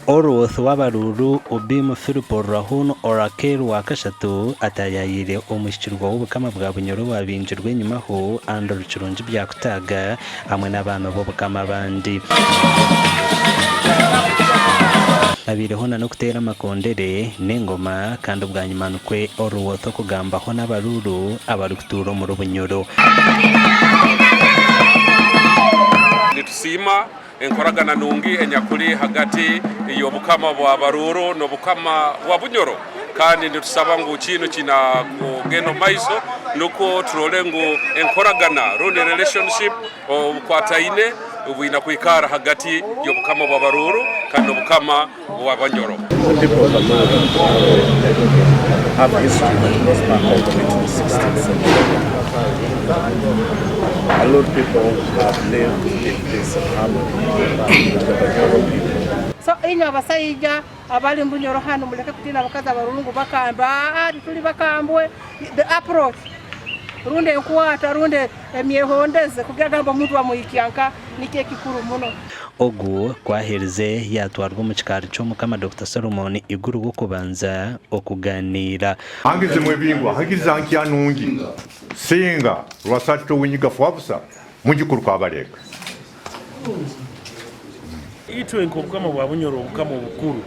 Oruoth w'Abaruuru, Obim Philip Orurahun Orakel Wakashatu ataayaayire omuhikirwa w'Obukama bwa Bunyoro owaabingirwe enyimaho, Andrew Kirungi Byakutaaga hamwe n'abaami b'Obukama abandi. Habaireho na n'okuteera amakondere n'engoma kandi bwanyima nikwo Oruoth okugambaho n'Abaruuru abarikutuura omuri Bunyoro. Nitusiima Enkoragana nungi enyakuli hagati y'obukama bwa Baruuru n'obukama bwa Bunyoro kandi nitusaba ngu kinu kiina kugenda omu maiso nukwo turole ngu enkoragana rundi relationship obukwataine bwina kwikara hagati y'obukama bwa Baruuru kandi n'obukama bwa Banyoro. The people of Baruuru have history that goes back all the way to the 16th century. Baruuru people have lived in peace and harmony with the Banyoro people. So inywe abasaija abali omu Bunyoro hanu muleke kutiina abakazi abaruru ngu bakambwe, aa tituli bakambwe, the approach rundi enkwata rundi emyehondeze kugira gamba omuntu bamuhikya nka nikyo ekikuru muno. Ogu ku aherize yaatwarwa omu kikaari ky'Omukama Dokita Solomon Iguru w'okubanza okuganiira. Hangize mwebingwa hangiza nkya nungi singa lwasatito winyiga fwabusa mujukuru kabalega. Itwe nk'Obukama bwa Bunyoro Obukama obukuru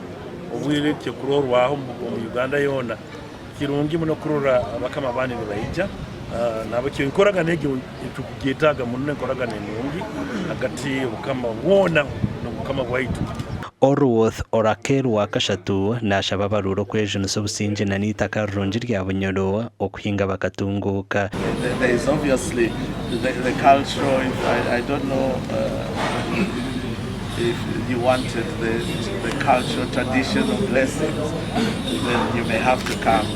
obwire kyokurorwaho omu Uganda yoona, kirungi muno kurora abakama abandi nibaija nahabwekyo enkoragana egyo nitugyetaaga muno enkoragana enungi hagati y'obukama bwona n'obukama bwaitu. Oruoth Orakel Wakashatu naashaba abaruura okwejunisa obusingye na n'eitaka rirungi rya Bunyoro okuhinga bakatunguuka. There is obviously the cultural if I don't know if you wanted the cultural traditional blessings then you may have to come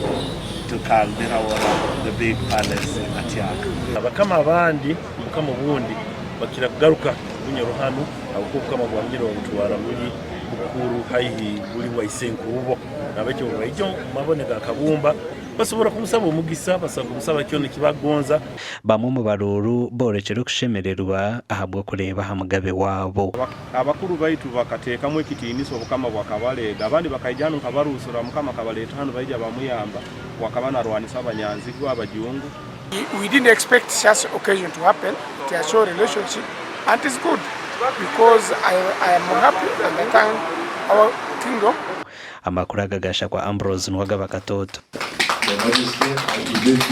to Kalbirawora the big palace in Atiak. Abakama abandi obukama obundi bakira kugaruka Bunyoro hanu ahabw'okuba obukama bwa Bunyoro babutwara buri bukuru haihi buri bwa isenkurubo nahabwekyo obu baija omu mabone ga Kabumba basobora kumusaba omugisa, basobora kumusaba kyona eki bakugonza. Bamwe omu baruuru boorekire okushemererwa ahabw'okureeba aha mugabe waabo. Abakuru baitu bakateekamu ekitiinisa obukama bwa Kabalega. Abandi bakaija hanu nka Baruusura, Mukama akabaleeta hanu baija bamuyamba obu akaba narwanisa abanyanzigwa abajungu. We didn't expect such occasion to happen, it has shown relationship and it is good because I, I am happy and I thank our kingdom. Amakuru aga gashakwa Ambrose Nuwagaba Katooto.